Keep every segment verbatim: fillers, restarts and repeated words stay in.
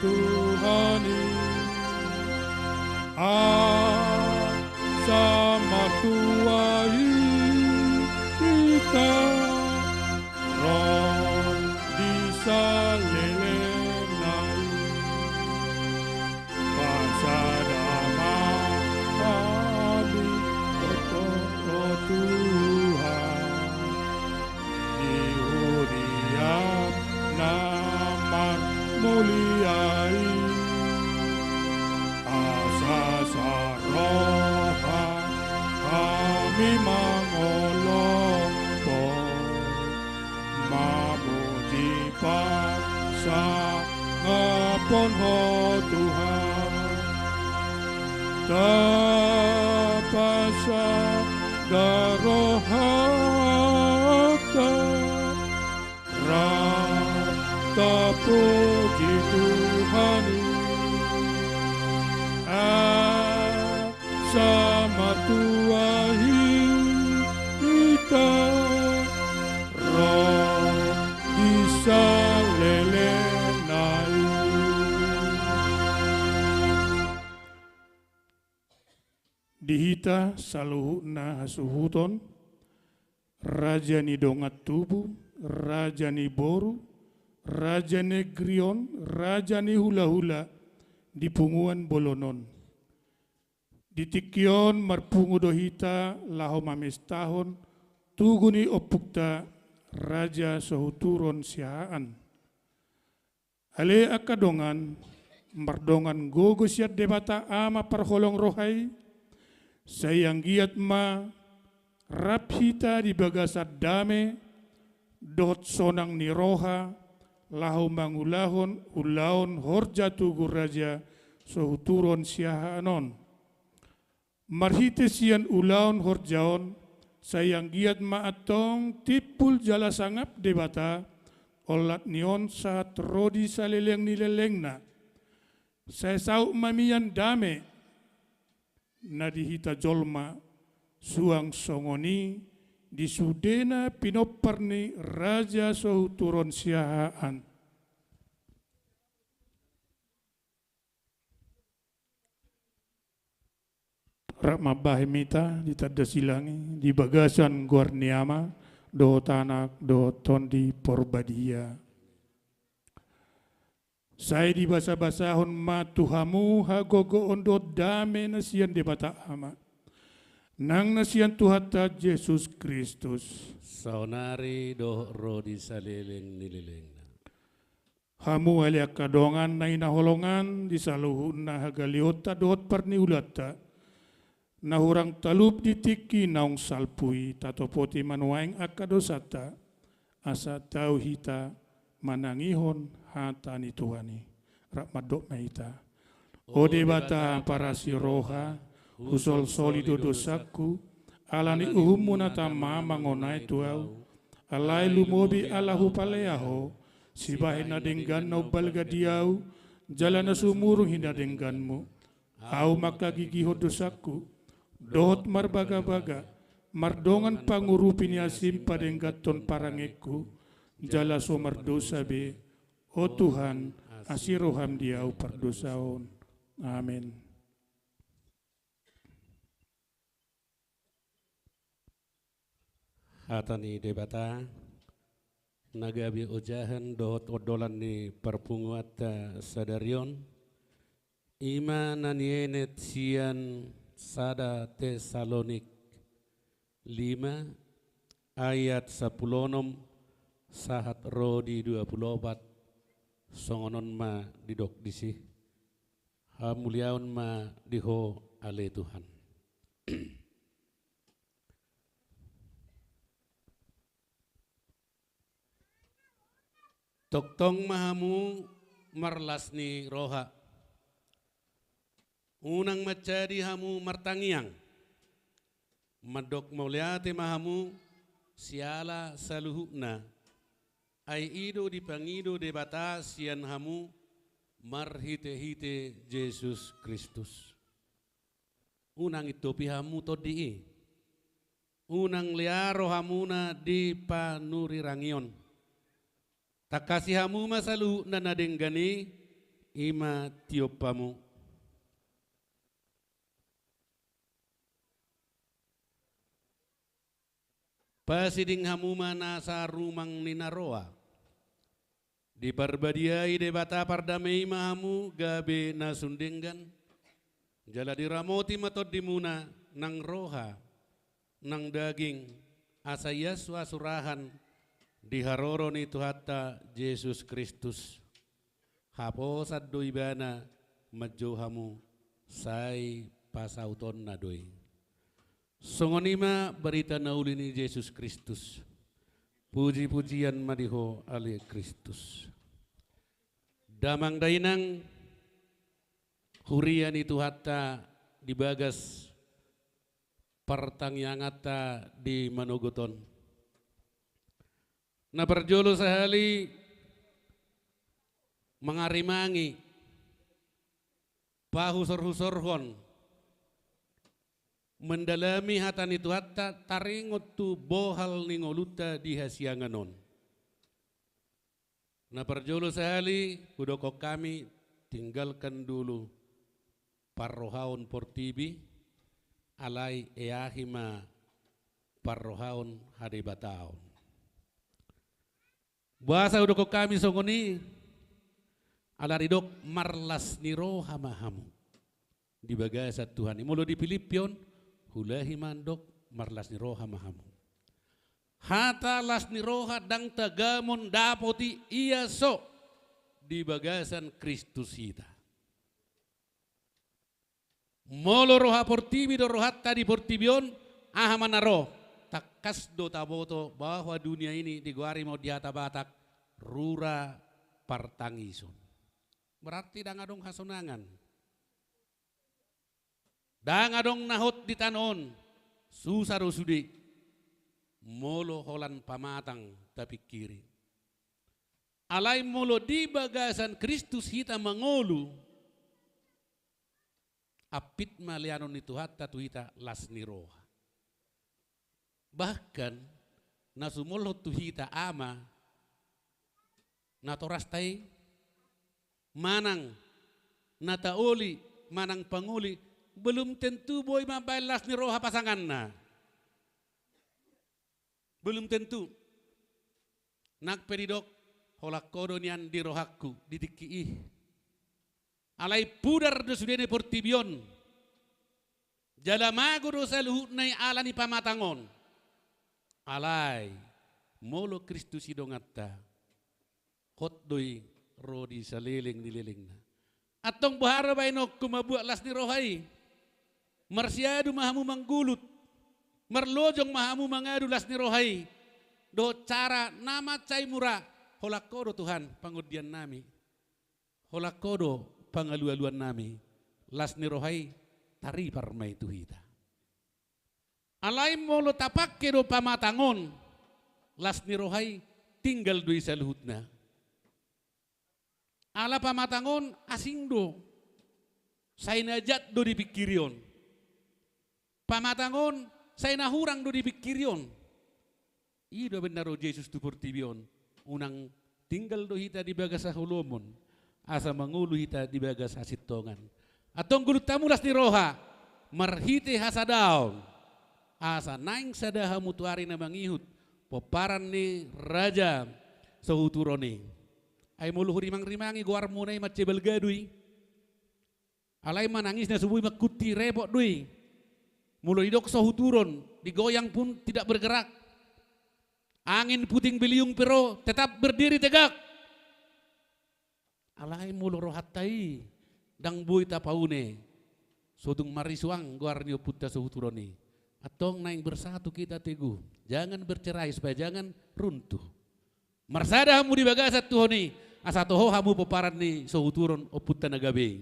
Tuhan i, asa martua hita ro di saleleng na i. Pasada ma hami, o Tuhan, di huriaM na marmulia i, asa saroha hami mangolompo, mamuji pasangaphon Ho Tuhan. Tapasada rohanta, rap tapuji Tuhan i. Asa martua hita ro di saleleng na i. Di hita saluhutna hasuhuton, raja ni dongan tubu, raja ni boru, raja ni negeri on, raja ni hulahula di punguan bolon on. Di tingki on marpungu do hita laho mamestahon tugu ni ompunta Raja Sohuturon Siahaan. Ale angka dongan, mardongan gogo sian Debata Ama parholong roha i, sai anggiat ma rap hita di bagasan dame dohot sonang ni roha, laho mangulahon ulaon horja tugu Raja Sohuturon Siahaan on. Marhite sian ulaon horja on, sai anggiat ma antong timpul jala sangap Debata, olat ni on sahat ro di saleleng ni lelengna. Sai saut ma mian dame na di hita jolma, suang songon i di sudena pinompar ni Raja Sohuturon Siahaan. Rap mambahen hita di tanda silang i di bagasan goar ni Ama dohot Anak dohot Tondi Porbadia. Sai dibasabasahon ma tu hamu hagogoon dohot dame na sian Debata Ama nang na sian Tuhanta Jesus Kristus. Saonari dohot ro di saleleng ni lelengna. Hamu ale angka dongan na hinaholongan, di saluhutna hagalehonta dohot parniulanta na hurang talup di tingki naung salpu i, tatopoti ma nuaeng angka dosanta, asa tau hita manangihon hata ni Tuhan i. Rap mandok ma hita. O Debata parasi roha, husolsoli do dosangku, ala ni uhummu na tama mangonai tu ahu, alai lumobi ala hupalea ho, sibahen na denggan na umbalga di ahu, jala na sumurung hinadengganmu. Ahu mangkagigihon dosangku, dohot marbagabaga, mardongan pangurupi ni asim padengganhon parangengku, jala so mardosa be, o Tuhan, asi roham di ahu pardosa on. Amen. Hata ni Debata, na gabe ojahan dohot ondolan ni parpunguanta sadari on, i ma na nienet sian sada Tesalonik lima ayat sampulu onom sahat ro di dua pulu opat, songon on ma didok disi. Hamuliaon ma di Ho ale Tuhan. Tongtong ma hamu marlas ni roha. Unang manjadi hamu martangiang. Mandok mauliate ma hamu siala saluhutna. Ai i do dipangido Debata sian hamu marhitehite Jesus Kristus. Unang intopi hamu tondi i. Unang lea rohamuna di panurirangion. Tangkasi hamu ma saluhutna na denggan i, I ma tiop hamu. Pasiding hamu ma nasa rumang ni na roa. Diparbadiai Debata pardame i ma hamu gabe na sun denggan. Jala diramoti ma tondimuna nang roha, nang daging, asa iasua surahan di haroro ni Tuhanta Jesus Kristus. Haposan do Ibana manjou hamu, sai pasautonna do i. Songon i ma barita na uli ni Jesus Kristus. Puji-pujian ma di Ho ale Kristus. Damang dainang, huria ni Tuhanta di bagas partangianganta di manogot on. Na parjolo sahali mangarimangi pahusor-husorhon, mendalami hata ni Tuhanta taringot tu bohal ni ngolunta di hasiangan on. Na parjolo sahali hudokhon hami, tinggalkan dulu parrohaon portibi, alai eahi ma parrohaon hadebataon. Boasa hudokhon hami songon i? Ala didok marlas ni roha ma hamu di bagasan Tuhan i. Molo di Pilippi on, huulahi mandok marlas ni roha ma hamu. Hata las ni roha ndang tagamon dapot i ia so di bagasan Kristus hita. Molo roha portibi do rohanta di portibi on, aha ma na ro? Tangkas do taboto bahwa dunia ini digoari ma on di hata Batak rura partangison. Berarti ndang adong hasonangan. Ndang adong na hot di tano on, susa do sude. Molo holan pamatang tapingkiri. Alai molo di bagasan Kristus hita mangolu, ampit ma leanon ni Tuhanta tu hita las ni roha. Bahkan na sumolhot tu hita ama natorasta i manang na taoli manang pangoli, belum tentu boi mambaen las ni roha pasanganna. Belum tentu. Nang pe didok, holan ho do nian di rohangku di tingki i. Alai pudar do sude ni portibi on. Jala mago do saluhutna i ala ni pamatang on. Alai molo Kristus i donganta, hot do i ro di saleleng ni lelengna. Antong boha do baenonku mambuat las ni roha i? Marsiadu ma hamu manggulut, marlojong ma hamu mangadu las ni roha i dohot cara na mansai mura. Holan ho do Tuhan pangondiannami. Holan ho do pangalualuannami. Las ni roha i taripar ma i tu hita. Alai molo tapangke do pamatang on, las ni roha i tinggal do i saluhutna. Ala pamatang on asing do. Sai na jat do dipingkiri on. Pamatang on sai na hurang do dipingkiri on. I do baen na ro Jesus tu portibi on. Unang tinggal do hita di bagas haholomon, asa mangolu hita di bagas hasintongan. Antong gulut hamu las ni roha marhite hasadaon, asa naeng sada hamu tu ari na mangihut pomparan ni Raja Sohutron i. Ai molo hurimangrimangi goarmuna i mansai balga do i. Alai manangis na so boi mangkuti, repot do i. Molo didok Sohutron, digoyang pun tidak bergerak. Angin puting beliung pe ro, tetap berdiri tegak. Alai molo rohanta i ndang boi tapaune, so tung marisuang goar ni ompunta Sohutron i. Antong naeng bersatu kita teguh, jangan bercerai supaya jangan runtuh. Marsada hamu di bagasan Tuhan i, asa toho hamu pomparan ni Sohutron ompunta na gabe i.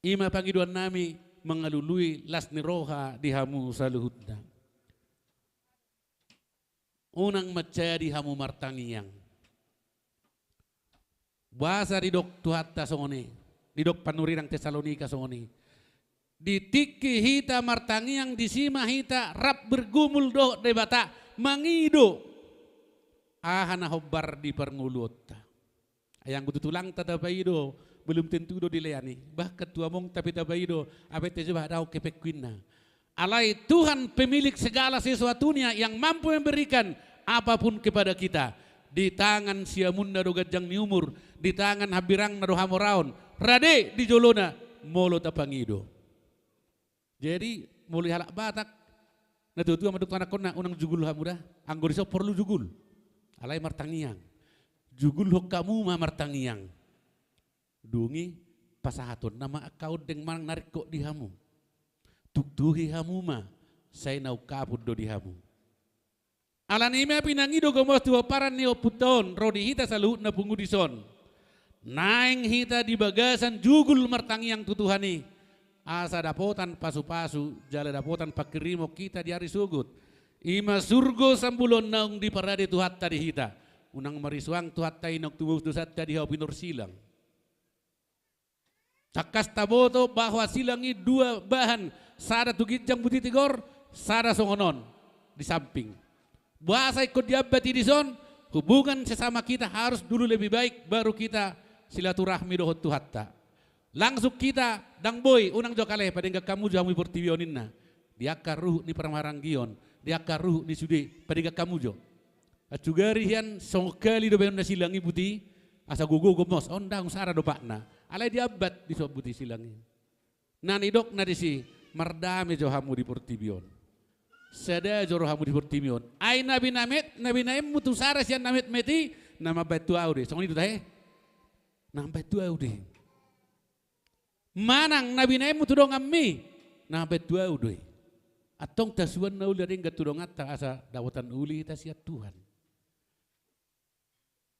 I ma pangidoannami mangalului las ni roha di hamu saluhutna. Unang mansai hamu martangiang. Boasa didok Tuhanta songon i, didok panurirang Tesalonika songon i. Di tingki hita martangiang, disi ma hita rap bergumul dohot Debata, mangido aha na hombar di parngoluonta. Ai anggo tu tulangta tapaido, belum tentu do dilean i. Bahkan tu amongta pe tapaido, abe te jeba dao kepekkuinna. Alai Tuhan pemilik segala sesuatunya yang mampu memberikan apapun kepada kita. Di tangan siamunna do ganjang ni umur, di tangan hambirangna do hamoraon, rade di jolona molo tapangido. Jadi, molo di halak Batak, na tua-tua mandok tu anakkonna, unang jugul hamu da, anggo dison porlu jugul. Alai martangiang. Jugulhon hamu ma martangiang. Dung i pasahatonna ma angka ondeng manang na ringkot di hamu. Tuktuhi hamu ma, sai na ungkapon do di hamu. Alani i ma pinangido gomos tu pomparan ni ompunta on, ro di hita saluhutna pungu dison. Naeng hita di bagasan jugul martangiang tu Tuhan i. Asa dapotan pasu-pasu, jala dapotan pangkirimon hita di ari sogot. I ma surgo sambulo naung diparade Tuhanta di hita. Unang marisuang Tuhanta i naung tubu dosanta di hau pinorsilang. Tangkas taboto bahwa silang i dua bahan, sada tu ginjang buti tigor, sada songon on di samping. Boasa ingkon diambat i dison, hubungan sesama kita harus dulu lebih baik, baru kita silaturahmi dohot Tuhanta. Langsung hita, ndang boi, unang jo kale, padenggan hamu jo hamu di portibi on ninna. Di angka ruhut ni parmaranggion, di angka ruhut ni sude, padenggan hamu jo. Acu gari hian songon hali do baenonna silang i buti, asa gogo gomos, on ndang sada do patna. Alai diambat dison buti silang i. Na nidokna disi, mardame jo hamu di portibi on. Sada jo rohamu di portibi on. Ai na binamet, na binaenmu tu sada sian na metmet i, na mambaen tu ahu do i. Songon i do tahe. Na mambaen tu ahu do i. Manang na binaenmu tu donganmi, na mambaen tu ahu do i. Antong tasuan na uli na denggan tu donganta asa dapotan uli hita sian Tuhan.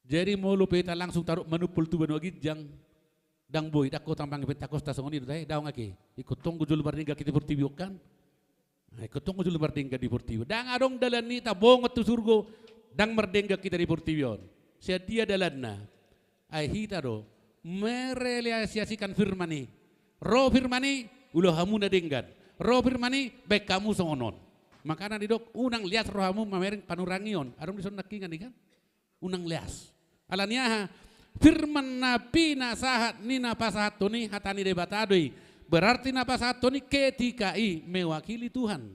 Jadi molo pe hita langsung tarup manumpol tu banua ginjang, ndang boi, ndang hot amang i, pentakos ta songon i do tahe, daong ake. Ingkon tonggo jolo mardenggan hita di portibi on kan. Nah, ingkon tonggo jolo mardenggan di portibi on. Ndang adong dalan ni hita bongot tu surgo, ndang mardenggan hita di portibi on. Sian dia dalanna? Ai hita do merealisasikan firman i. Ro firman i, ulaon hamu na denggan. Ro firman i, baen hamu songon on. Makana didok, unang leas rohamu mamereng panurangion. Adong dison nangkiningan i kan? Unang leas. Alani aha? Firman na pinasahat ni na pasahathon i hata ni Debata do i. Berarti na pasahathon i ketika i mewakili Tuhan.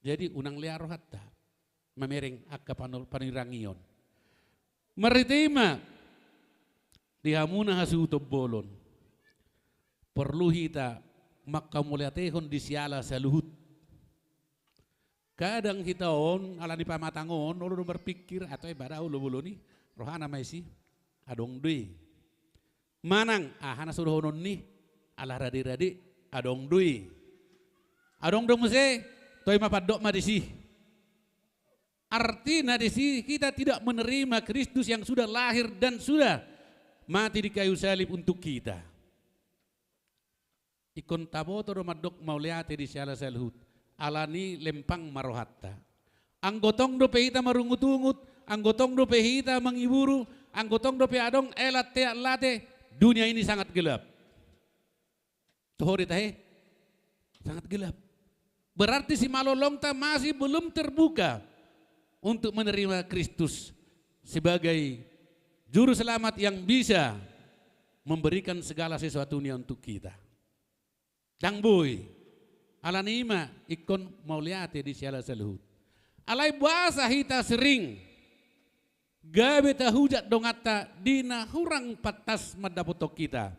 Jadi unang lea rohanta mamereng angka panu-, panurangion. Marhite i ma di hamuna hasuhuton bolon. Porlu hita mangkamauliatehon di siala saluhut. Kadang hita on, alani pamatang on, olo do marpingkir, atau e bada olo bolon i, rohana ma disi, adong do i. Manang, aha na so dohonon ni, ala rade-rade, adong do i. Adong do muse, toe ma pandok ma disi. Artina disi kita tidak menerima Kristus yang sudah lahir dan sudah mati di kayu salib untuk kita. Ingkon taboto do mandok mauliate di siala saluhut, alani lempang ma rohanta. Anggo tong dope hita marungut-ungut, anggo tong dope hita mangiburu, anggo tong dope adong elat teat late, dunia ini sangat gelap. Toho do tahe? Sangat gelap. Berarti simalolongta masih belum terbuka untuk menerima Kristus sebagai juru selamat yang bisa memberikan segala sesuatunya untuk kita. Ndang boi. Alani i ma ingkon mauliate di siala saluhut. Alai boasa hita sering gabe tahujat donganta di na hurang pantas mandapothon hita.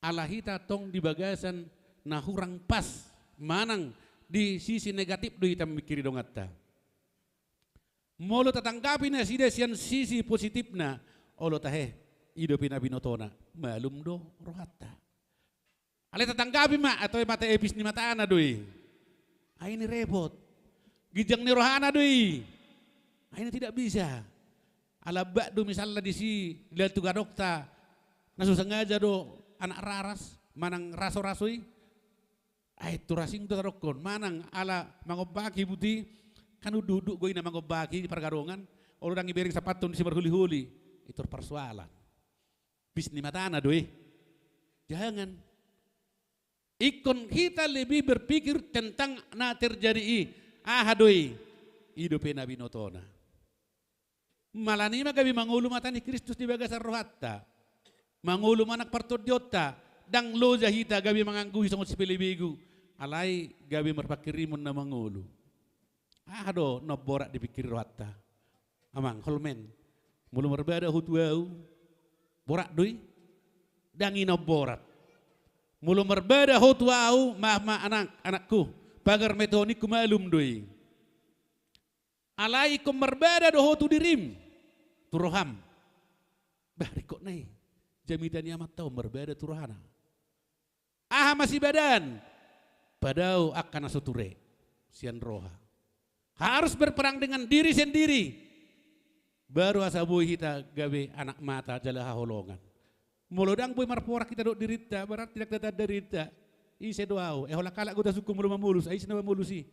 Ala hita tong di bagasan na hurang pas manang di sisi negatif do hita mamingkiri donganta. Molo tatanggapi nasida sian sisi positifna, olo tahe, i dope na binotona, malum do rohanta. Alai tatanggapi ma, atau mata epis ni matana do i. Ai ini repot. Ginjang ni rohana do i. Ai ini tidak bisa. Ala bak do misalna disi, dilan tu gadokta, na so sengaja do anak raras, manang raso-raso i. Ai tu rasing do tadokkon, manang ala mangombaki buti, kan hunduk-hunduk do i na mangombaki di pargadongan, olo ndang ibereng sapaton disi marholi-holi, i tor parsoalan. Pis ni matana do i. Jangan. Ingkon hita lebih berpikir tentang na terjadi i. Aha do i? I dope na binotona. Mala ni ma gabe mangolu mata ni Kristus di bagasan rohanta. Mangolu manang partondionta, ndang loja hita gabe mangangguhi songon sipelebegu. Alai gabe marpangkirimon na mangolu. Aha do na borat dipingkiri rohanta? Amang, holmen. Molo marbada ho tu au, borat do i? Ndang i na borat. Molo marbada ho tu au, maaf ma anak, anakku, pagar metoningku malum do i. Alai ingkon marbada do ho tu dirim, tu roham. Bah, ringkot na i. Jamita ni amanta on marbada tu rohana. Aha ma sibadaan? Padao angka na so ture sian roha. Harus berperang dengan diri sendiri. Baru asa boi hita gabe anak mata jala haholongan. Molo ndang boi marporang hita dohot dirinta, berarti ndang tatanda dirinta. Ise do au? Eh, holan halak do tasungkun molo mamolus, ai ise na mamolus i?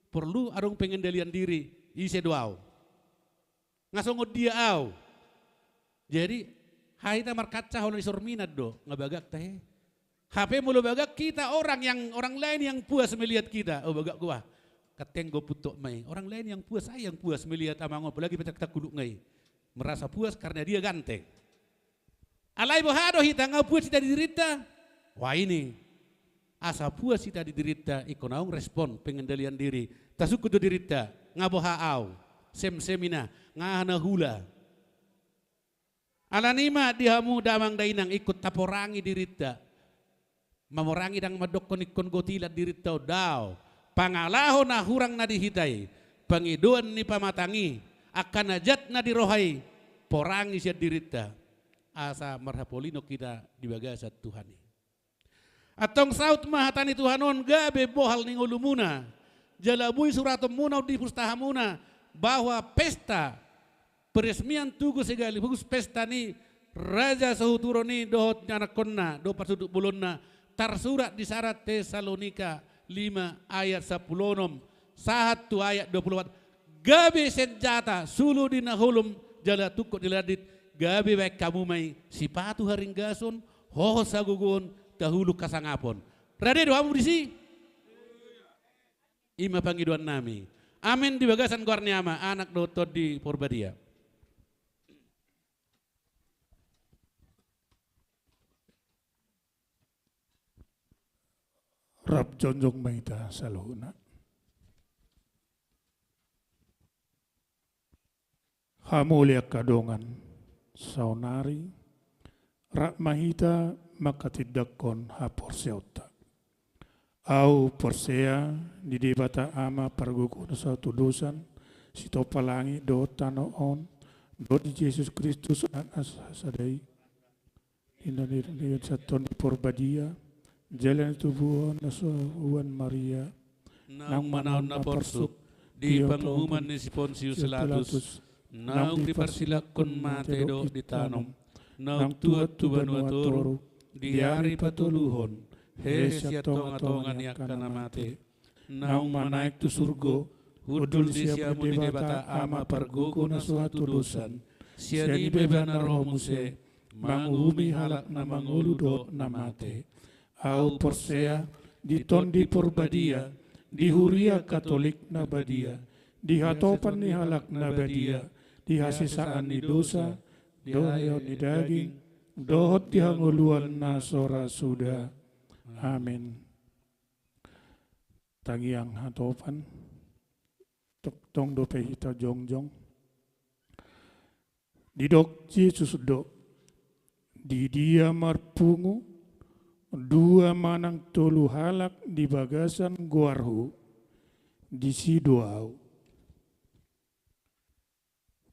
Porlu adong pengendalian diri, ise do au? Nga songon dia au? Jadi, hita markaca holan isor minan do, nga bagak tahe. Hape molo bagak kita, orang yang, orang lain yang puas melihat kita. Oh, bagak gua. Kateng gua putok mai. Orang lain yang puas, saya yang puas melihat amang on, apalagi petak-petak kuluk ngai. Merasa puas karena dia ganteng. Alai boha do hita, nga puas hita di dirinta? Wah, ini. Asa puas hita di dirinta, ingkon adong respon, pengendalian diri. Tasungkun do dirinta, nga boha au? Sem-sem ina, nga aha na hula? Alani ma di hamu damang dainang ingkon taporangi dirinta. Mamorangi ndang mandokkon ingkon gotilan dirinta on, daong. Pangalaho na hurang na di hita i, pangidoan ni pamatang i, angka na jat na di roha i, porangi sian dirinta. Asa marhapolinon hita di bagasan Tuhan i. Antong saut ma hata ni Tuhan on gabe bohal ni ngolumuna, jala boi suratonmuna on di pustahamuna, bahwa pesta peresmian tugu sekaligus pesta ni Raja Sahuturon i dohot anakkonna dohot parsunduk bolonna, tarsurat di sada Tesalonika lima ayat sampulu onom sahat tu ayat dua pulu opat. Gabe senjata, sulu di na holom, jala tungkot di na landit, gabe baen hamu ma i sipatu haringgason, hohot hagogoon, tahuluk hasangapon. Rade do hamu disi? I ma pangidoannami. Amen di bagasan goar ni Ama, Anak dohot Tondi Porbadia. Rap jongjong ma hita saluhutna. Hamu angka dongan, saonari rap ma hita manghatindanghon haporseaonta. Au porsea di Debata Ama pargogo na so hatudosan, sitompa langit dohot tano on, dohot di Jesus Kristus Anak na sasada i, di na nirnihon sian Tondi Porbadia, jala na tinobuhon na so huan Maria, naung manaon na porsuk di panguhuman ni si Pontius Pilatus, naung diparsilangkon mate dohot ditanom, naung tuat tu banua toru, di ari patoluhon hehe sian tongatonga ni angka na mate, naung manaek tu surgo, hundul di siamun ni Debata Ama pargogo na so hatudosan, sian i ma ibana ro muse manguhumi halak na mangolu dohot na mate. Au porsea di Tondi Porbadia, di Huria Katolik na badia, di hatopan ni halak na badia, di hasesaan ni dosa, di haheleon ni daging, dohot di hangoluan na so ra suda. Amen. Tangiang hatopan. Tongtong dope hita jongjong. Didok Jesus do, di dia marpungu dua manang tolu halak di bagasan goarhu, disi do au.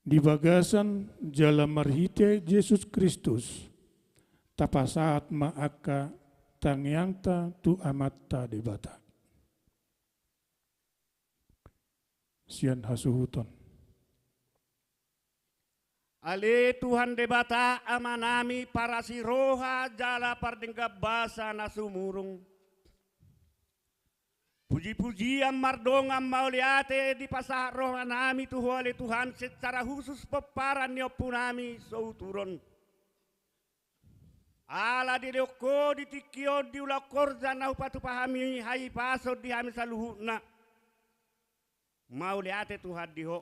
Di bagasan jala marhite Jesus Kristus, tapasahat ma angka tangiangta tu Amanta Debata. Sian hasuhuton. Ale Tuhan Debata Amanami, parasi roha jala pardenggan basa na sumurung. Pujipujian mardongan mauliate dipasahat rohanami tu Ho ale Tuhan, secara khusus pomparan ni ompunami Sahuturon. Ala dilehon Ho di tingki on diulahon horja na hupatupa hami hahipason di hami saluhutna. Mauliate Tuhan di Ho.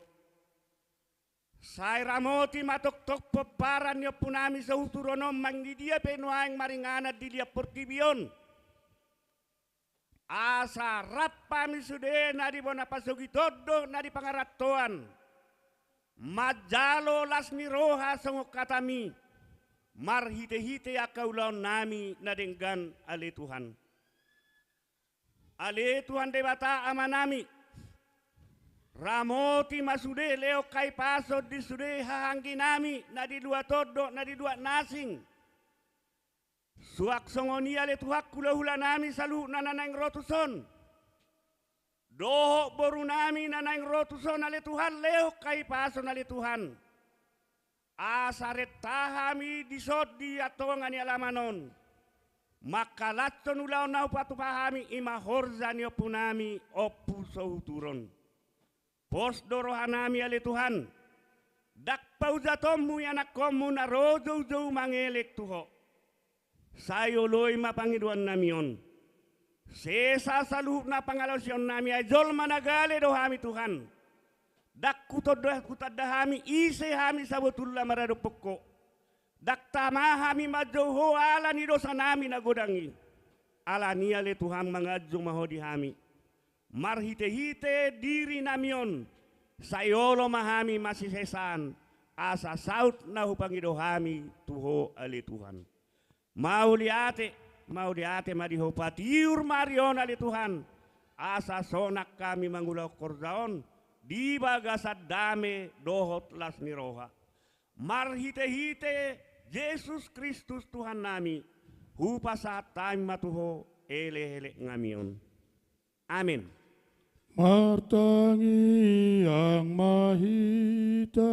Sai ramoti ma tongtong pomparan ni ompunami Sohuturu on, manang di dia pe nuaeng maringanan di liat portibi on. Asa rap hami sude na di bona pasogiton dohot na di pangarantoan manjalo las ni roha songon hatami, marhitehite angka ulaonnami na denggan, ale Tuhan. Ale Tuhan Debata Amanami, ramoti ma sude, lehon hahipason di sude hahaangginami na di luat on dohot na di luat na asing. Suang songon i ale Tuhan hulahulanami saluhutna na naeng ro tuson dohot borunami na naeng ro tuson, ale Tuhan, lehon hahipason, ale Tuhan. Asa renta hami dison di tonga ni alaman on, mangkalashon ulaon na hupatupa hami, i ma horja ni ompunami Ompu Sohuturu on. Pos do rohanami, ale Tuhan. Ndang paujatonmu ianakkonmu na ro joujou mangelek tu Ho. Sai oloi ma pangidoannami on. Sesa saluhutna pangalaosionnami, ai jolma na gale do hami, Tuhan. Ndang hutanda, hutanda hami ise hami sabotulna maradophon Ho. Ndang tama hami manjou Ho ala ni dosanami na godang i. Alani i ale Tuhan, manganju ma Ho di hami. Marhitehite dirinami on, sai olo ma hami masisesaan, asa saut na hupangido hami tu Ho, ale Tuhan. Mauliate, mauliate ma di Ho, patiur ma ari on, ale Tuhan, asa sonang hami mangulahon horja on di bagasan dame dohot las ni roha. Marhitehite Jesus Kristus Tuhannami, hupasahat hami ma tu Ho elekeleknami on. Amen. Martangiang ma hita.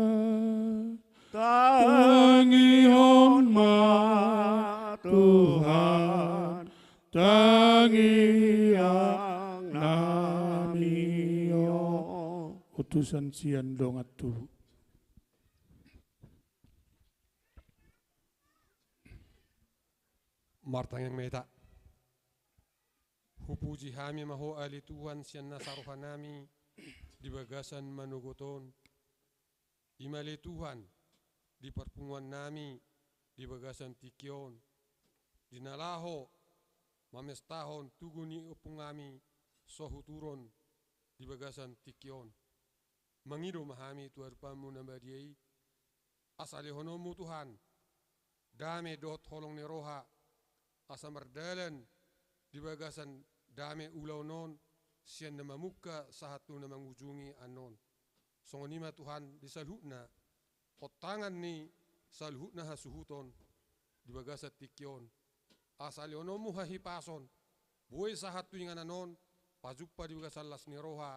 Tangihon ma Tuhan, tangiangnami on. Utusan sian dongan tubu. Martangiang ma hita. Hupuji hami ma Ho ale Tuhan sian nasa rohanami di bagasan manogot on. I ma ale Tuhan di parpunguannami di bagasan tingki on, di na laho mamestahon tugu ni ompungami Sohuturu on di bagasan tingki on. Mangido ma hami tu adopanmu na badia i, asa lehononmu Tuhan dame dohot holong ni roha, asa mardalan di bagasan dame ulaon on sian na mamungka sahat tu na mangujungi annon. Songon i ma Tuhan di saluhutna ontangan ni saluhutna hasuhuton di bagasan tingki on. Asa lehononmu hahipason, boi sahat tu inganan on, pajumpa di bagasan las ni roha,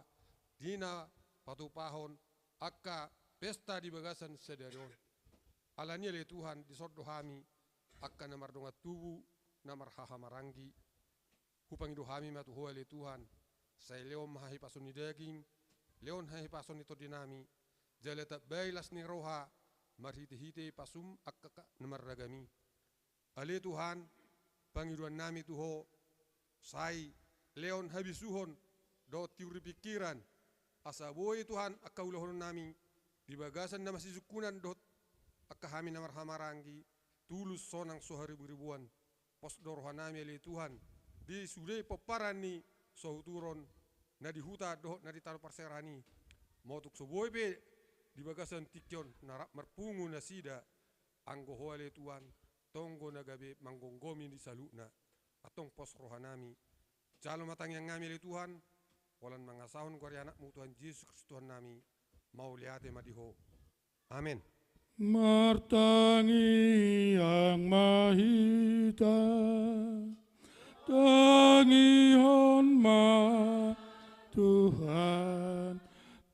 di na patupahon angka pesta di bagasan sadari on. Alani i ale Tuhan, dison do hami angka na mardongan tubu, na marhahamaranggi. Hupangido hami ma tu Ho ale Tuhan, sai lehon ma hahipason ni daging, lehon hahipason ni tondinami, jala tambai las ni roha, marhitehite pasum angka na marragam i. Ale Tuhan, pangidoannami tu Ho, sai lehon habisuhon dohot tiur ni pingkiran, asa boi Tuhan angka ulahononnami di bagasan na masisungkunan dohot angka hami na marhahamaranggi, tulus sonang so hariburibuan. Pos do rohanami ale Tuhan di sude pomparan ni Sohuturu on, na di huta dohot na di tano parserahan i. Molo tung so boi pe di bagasan tingki on na rap marpungu nasida, anggo Ho ale Tuhan, tonggo na gabe manggomgomi di saluhutna. Antong pos rohanami. Jalo ma tangiangnami ale Tuhan, holan mangasahon goar ni Anakmu Tuhan Jesus Kristus Tuhannami. Mauliate ma di Ho. Amen. Martangiang ma hita, tangihon ma Tuhan,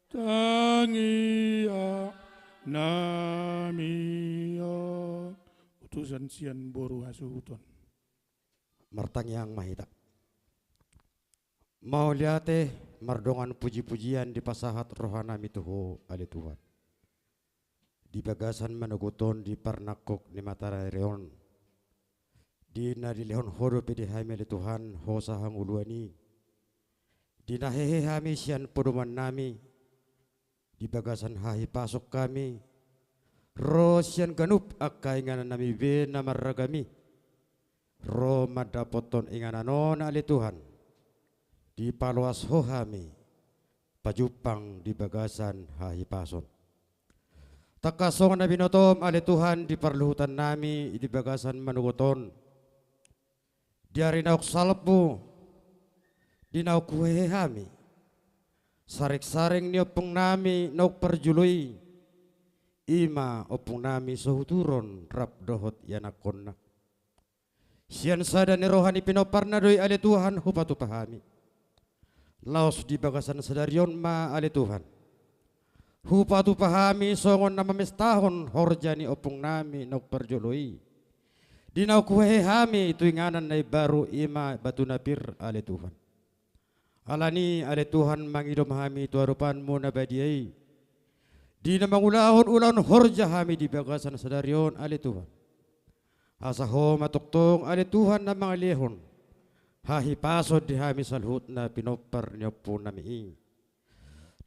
tangiangnami on. Utusan sian boru hasuhuton. Martangiang ma hita. Mauliate, mardongan pujipujian dipasahat rohanami tu Ho ale Tuhan. Di bagasan manogot on di parnangkok ni mataniari on, di na dilehon Ho dope di hami ale Tuhan hosa hangoluan i, di na hehe hami sian podomannami, di bagasan hahipason hami, ro sian ganup angka inganan nami be na marragam i, ro mandapothon inganan on ale Tuhan, dipaloas Ho hami pajumpang di bagasan hahipason. Tangkas songon na binotom ale Tuhan di parluhutan nami di bagasan manogot on, di ari naung salpu, di naung huhehe hami, saring-saring ni ompung nami naung parjolo i, i ma ompung nami Sohuturi on rap dohot ianakhonna. Sian sada ni roha ni pinomparna do i ale Tuhan hupatupa hami. Laos di bagasan sadari on ma ale Tuhan, hupatupa hami songon na mamestahon horja ni ompung nami naung parjolo i, di naung huhehe hami tu inganan na imbaru, i ma batu na pir ale Tuhan. Alani ale Tuhan, mangido ma hami tu adopanmu na badia i, di na mangulahon ulaon horja hami di bagasan sadari on ale Tuhan. Asa Ho ma tongtong ale Tuhan na mangalehon hahipason di hami saluhutna pinompar ni ompung nami i.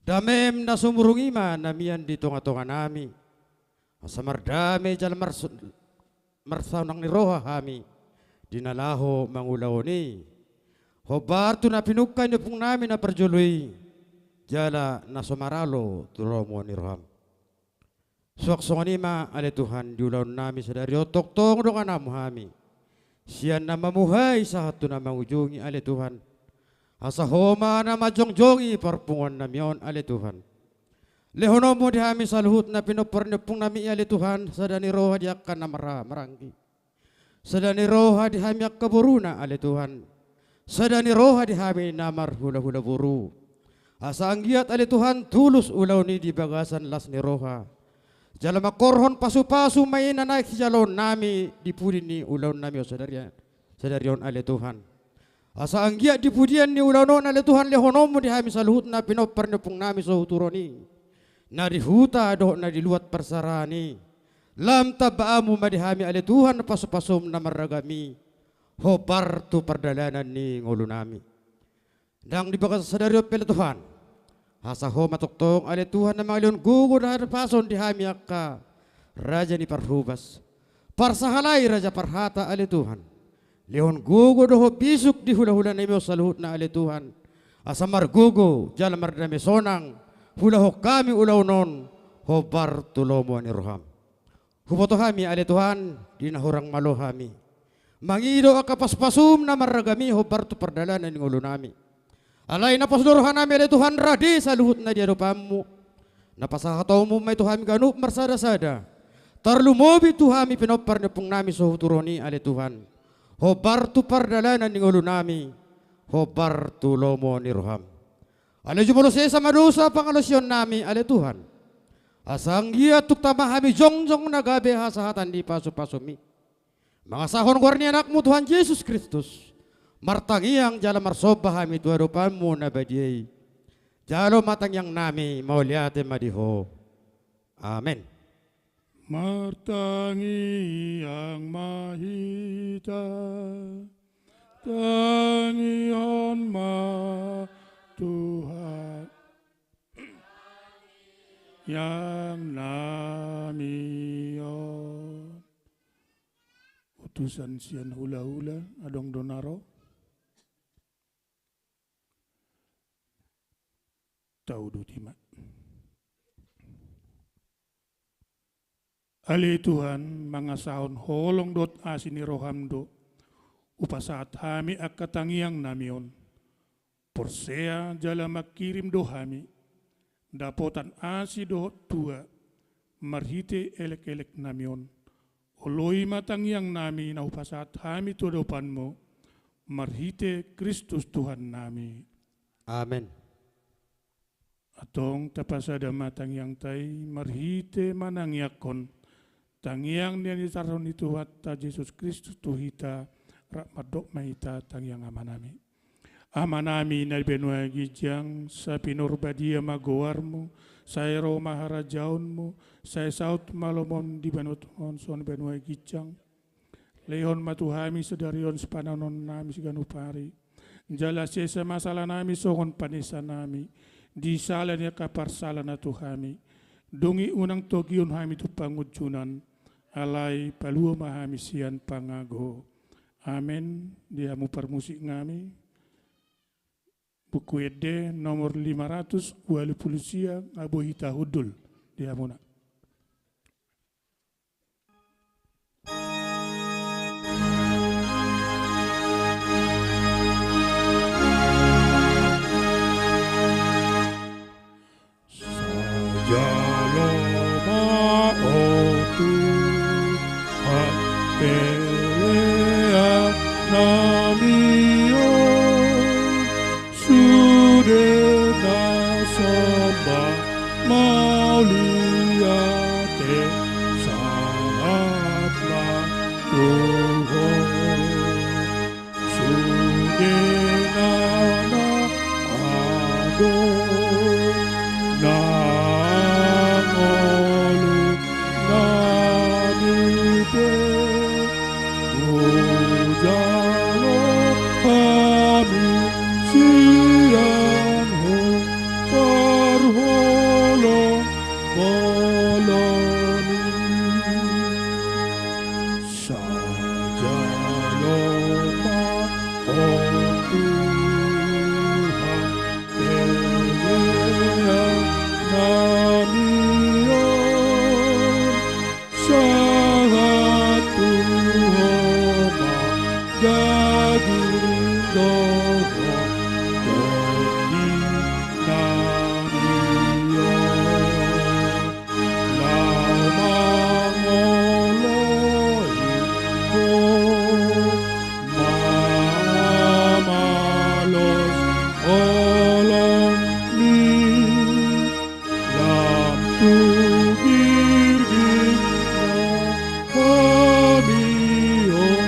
Damem na sumurung i ma na mian di tonga-tonga nami, asa mardame jala marsu-, marsaonang ni roha hami di na laho mangulahon i, hombar tu na pinungka ni ompung nami na parjolo i, jala na so maralo tu lomo ni roham. Suang songon i ma ale Tuhan, di ulaon nami sadari on tongtong dongananmu hami, sian na mamuhai sahat tu na mangujungi ale Tuhan. Asa Ho ma na manjongjongi parpunguan nami on ale Tuhan. Lehononmu di hami saluhutna pinompar ni ompung nami i ale Tuhan, sada ni roha di angka na marhaha maranggi, sada ni roha di hami angka boruna ale Tuhan, sada ni roha di hami na marhulahula boru. Asa anggiat ale Tuhan tulus ulaon i di bagasan las ni roha, jala mangkorhon pasupasu ma i na naeng sijaloon nami di pudi ni ulaon nami on sadari, sadari on ale Tuhan. Asa anggiat di pudian ni ulaon on ale Tuhan, lehononmu di hami saluhutna pinompar ni ompung nami Sohuturi on i, na di huta dohot na di luat parserahan i, lam tambaanmu ma di hami ale Tuhan pasupasum na marragam i, hombar tu pardalanan ni ngolu nami. Ndang di bagasan sadari on pe ale Tuhan, asa Ho ma tongtong ale Tuhan na mangalehon gogo dohot hahipason di hami angka raja ni parhobas, parsahalai raja parhata ale Tuhan. Lehon gogo dohot bisuk di hulahula nami on saluhutna ale Tuhan, asa margogo jala mardame sonang huulahon hami ulaon on, hombar tu lomo ni roham. Huboto hami ale Tuhan, di na hurang malo hami mangido angka pasupasum na marragam i hombar tu pardalanan ni ngolu nami. Alai na pos do roha nami ale Tuhan, rade saluhutna di adopanmu, na pasahatonmu ma i tu hami ganup marsadasada, tarlumobi tu hami pinompar ni ompung nami Sohuturi on i ale Tuhan, hombar tu pardalanan ni ngolu nami, hombar tu lomo ni roham. Alai jumolo sesa ma dosa pangalaosion nami ale Tuhan, asa anggiat tung tama hami jongjong na gabe hasahatan di pasupasum i, mangasahon goar ni Anakmu Tuhan Jesus Kristus, martangiang jala marsomba hami tu adopanmu na badia i. Jalo ma tangiang nami, mauliate ma di Ho. Amen. Martangiang ma hita, tangihon ma Tuhan tangiang nami on. Utusan sian hulahula, adong do na ro? Tauduti ma. Ale Tuhan, mangasahon holong dohot asi ni roham do hupasahat hami angka tangiang nami on. Porsea jala mangkirim do hami dapotan asi dohot tua marhite elek-elek nami on. Oloi ma tangiang nami na hupasahat hami tu adopanmu, marhite Kristus Tuhan nami. Amen. Antong tapasada ma tangiangta i marhite manangiangkon tangiang na nitarhon ni Tuhanta Jesus Kristus tu hita, rap mandok ma hita tangiang Amanami. Amanami na di banua ginjang, sai pinarbadia ma goarmu, sai ro ma harajaonmu, sai saut ma lomom di banua tonga on songon banua ginjang. Lehon ma tu hami sadari on sipanganon nami siganup ari. Jala sesa ma sala nami songon panesa nami di sala ni angka parsalana tu hami. Dung i unang togihon hami tu pangunjunan, alai palua ma hami sian pangago. Amen. Di hamu parmusik nami, Buku Ende nomor lima ratus ualu pulu sia, nga boi hita hundul di hamuna. Sai jalo ma ho Tuhan pelean nami on, sude na sombah mauliate sahat ma tu ho. Sude na na adong nang olo nami pe, hujalo hami sian ho parholong bolon i. Sai jalo ma ho Tuhan pelean nami on, sahat tu ho ma daging dohot tondi nami on. Laho mangoloi ho, mamalos holongmi, lam tu girgir na hami on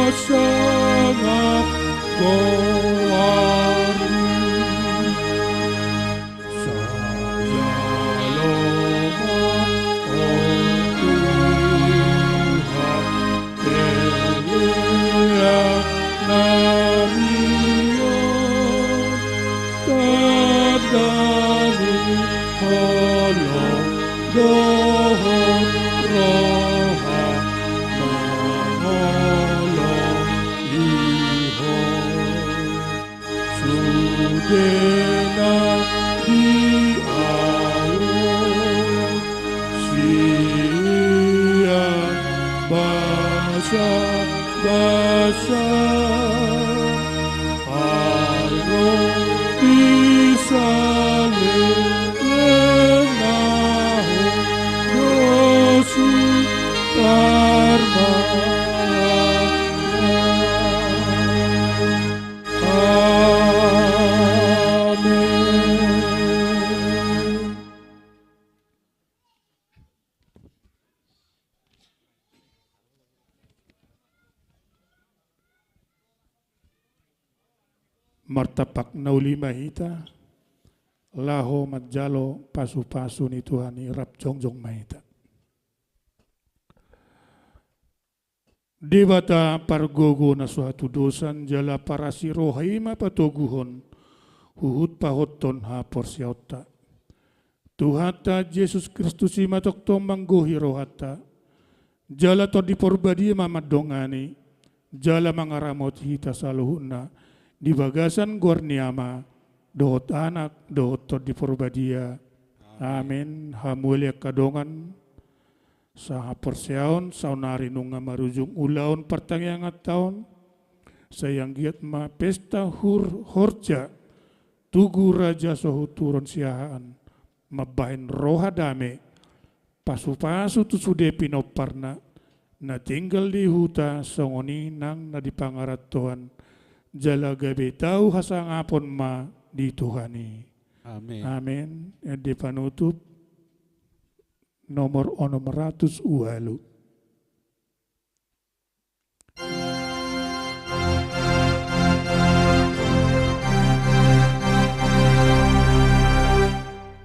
pasangap goarmi. Sai jalo ma ho Tuhan pelean nami on, tanda ni holong dohot roha mangoloi ho. Sude na dialap sian basabasa, ai ro di saleleng na ho dos i parmahan. Amen. Martampak na uli ma hita, laho manjalo pasupasu ni Tuhan i, rap jongjong ma hita. Debata pargogo na so hatudosan jala parasi roha i ma patoguhon huhut pahotton haporseaonta. Tuhanta Jesus Kristus i ma tongtong manggohi rohanta, jala Tondi Porbadia ma mandongani jala mangaramoti hita saluhutna di bagasan goar ni Ama dohot Anak dohot Tondi Porbadia. Amen. Hamu ale angka dongan sahaporseaon, saonari nunga marujung ulaon partangianganta on, sai anggiat ma pesta hur-, horja, tugu raja sohut huron Siahaan, mambahen roha dame, pasupasu tu sude pinomparna na tinggal di huta, songon i nang na di pangarantoan, jala gabe tau hasangapon ma di Tuhan i. Amen. Amen. Ende panutup nomor onom ratus ualu.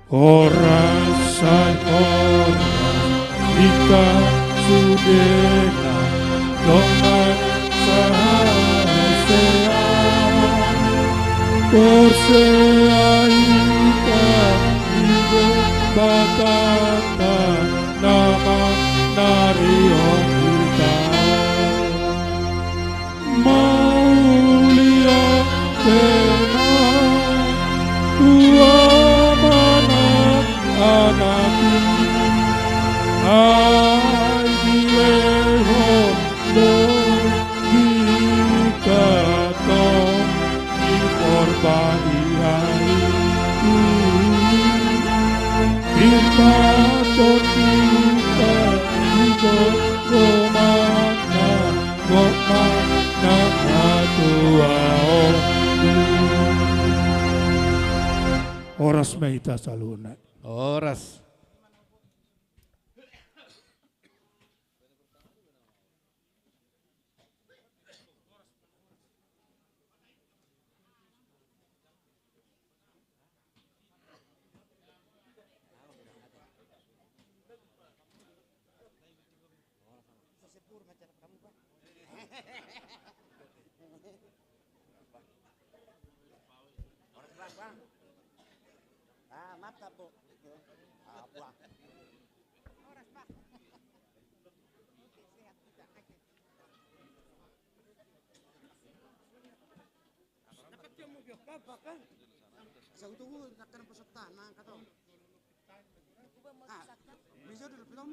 Horas sai horas hita sudena dongan sahaporseaon. Porsea i ma hita saluhutna. Horas. Horas, Bang, Bang. Ah, maaf, Bang. Ah, Bang. Horas, Bang. Sehat kita, oke. Dapat dia mau biar apa, kan? Saya tunggu, tak kena peserta, nah, kata. Ah, bisa dulu, belum?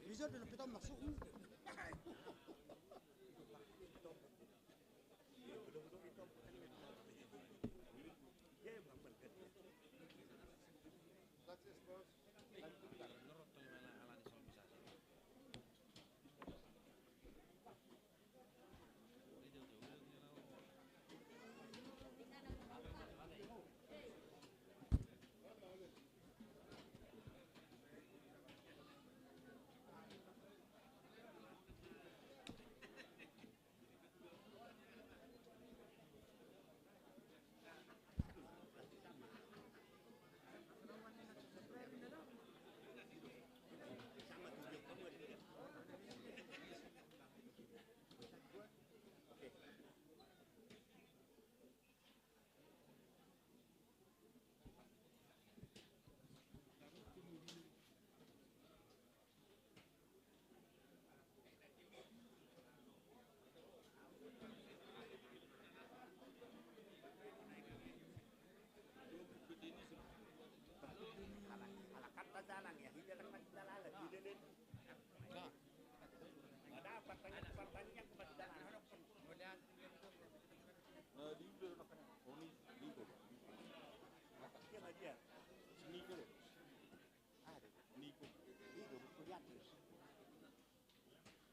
Bisa dulu, belum masuk?